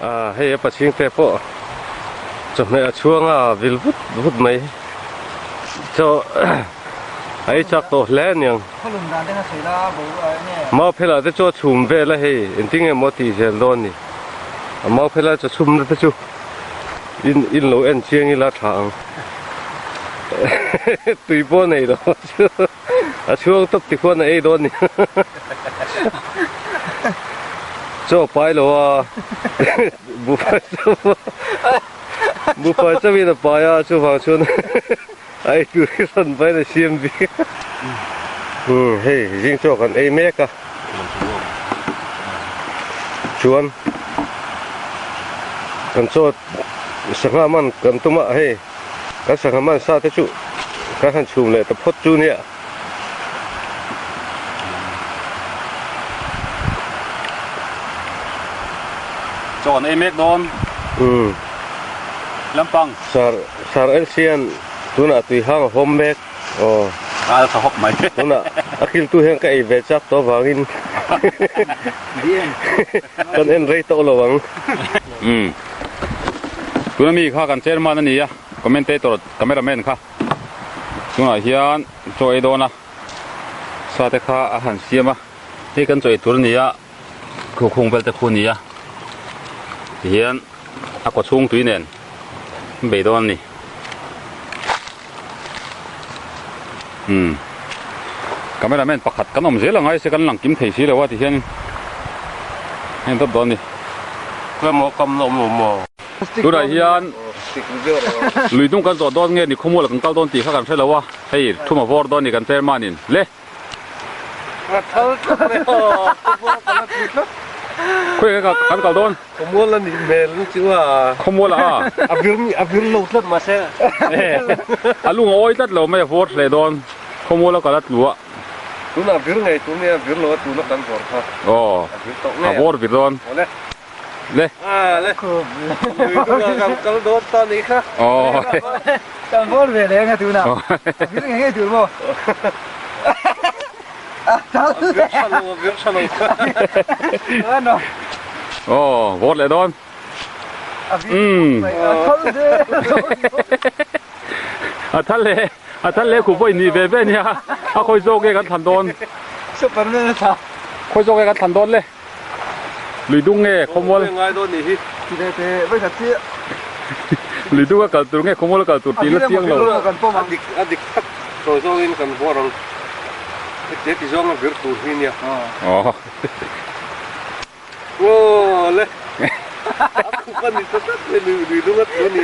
Ah hei a pachhing te pawh chawhmeh a chhuang a vil vut vut mai chaw a ei chak tawh hle aniang mau phelah te chu a chhum vel a hei engtin nge maw tih zel dawn ni a mau phela chaw chhum na te chu in in lo en chiang ila tha ang tui pawh nei lo A chhuang tawp ti khuan a ei dawn ni. Chaw pai lo a buhfai chaw buhfai chauhin a pai a chuvang chuan a ei tur hi hran pahin a siam bik. Umm hei zing chaw kan ei mek a chuan kan chaw sangha man kan tum a hei. Kan sangha man sa te chu kan han chhum leh ta phawt chu nia. Chaw an ei mek dawn. Umm. Lampang. Sar sar LCN tunah tui hang a hawm mek. Aw. Al tha hawp mai. Tunah a kiltu hian ka ei ve chak tawh avangin kan en rei tawh lo ang. Umm. Tuna mi kha kan chairman a ni a, commentator, cameraman kha. Tunah hian chaw ei dawn a, sa te kha a han siam a, hei kan chaw ei tur a ni a, khukhung vel te khu a ni a, tihian a kaw chhung tui nen an bei dawn a ni. Umm. Cameraman pakhat kan awm zel ang ai se kan lang kim thei si lo a tihian heng dawt dawn a ni. Emaw kam na awm lo maw? Tunah hian lui hnung kan zawh dawn nge ni khawmual kan kal dawn tih kha kan hre lo a, hei thum a vawr dawn a ni kan chairman in le. A thal tlat mai aw, khawmual kan la tui tlat. Khawi nge kan kal dawn? Khawmual a nih hmel ang chu a. Khawmual a? A vir a vir lo tlat mahse. A lung a awi tlat lo mai a vawr hle dawn. Khawmual a kal a tlu a. Tunah vir ngei tur nia vir lo a tuna kan vawr kha. Aw. A vir tawh ngei ang. A vawr vir dawn. Awle. Le. A le. Lui tunah kan kal dawn ta nih kha. Aw. Kan vawr ve leh anga tunah. A vir ngei ngei tur maw? A tal A vir tha lo, a vir tha lo. Ano. Aw, vawr leh dawn. A vir a thal hle. A thal hle, a thal hle khuh pawh in nih ve ve nia. A khawi zawk nge kan thlan dawn? Superman a tha. Khawi zawk nge kan thlan dawn le? Lui dung nge khawmual? Ngai dawn nih hi. Ti ve teh vawi khat chiah. Lui dung a kal tur nge khawmual a kal tur tih la chiang lo. A dik a dik tak tawh zawngin kan vawr ang. Heti heti zawng a vir tur hi nia. Aw. Aw le. A khup a ni ta tlat mai lui dung a tlu a ni.